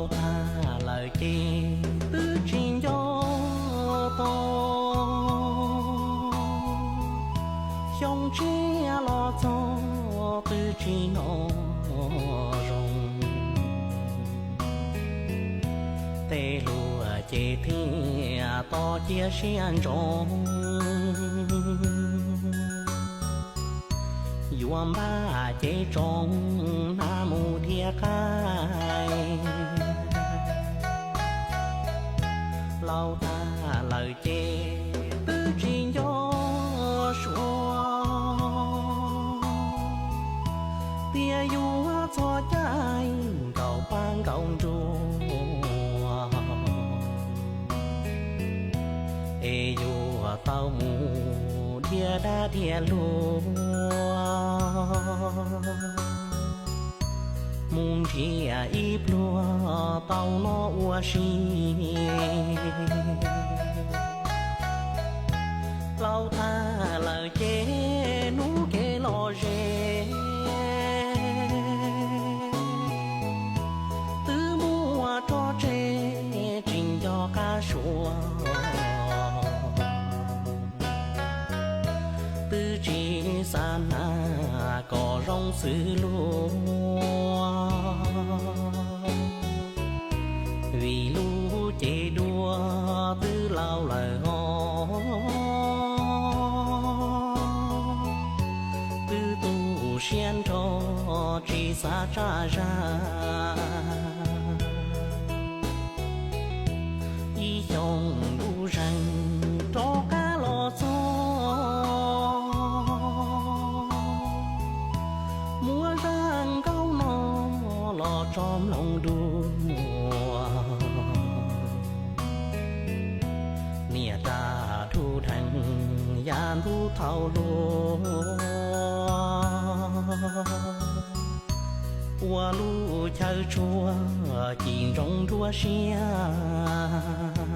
Tag lawm ces twb tsis nco tau, xyoo tshiab los txog twb tsis hnov zoo. Tej hluas ces thiaj tos cia siab ntsoov, yuav npaj cev tsoos hnav mus dhia qaib. Laus tag lawm ces twb tsis nco suav, tias yuav txog caij nkaum pab nkaum nruas, es yuav tau mus dhia dab dhia luag, mus nrhiav ib pluag tau noj ua si. Laus tag lawm ces hnub kev los ze, twb muaj tso tseg tsis nco qab suav, twb tsis xav hnav kom zoo xws luag, vim lub cev dua twb laus lawm os. Twb tu siab nrho tsis xav tsa zag, ib xyoos ntuj zeeg rov qab los txog, muab zaj nkauj no los tso mloog dua. Niam tais dhuj dheev yav ntuj thaum hluas, ua lub chaw tshua ci ntsoov nruab siab.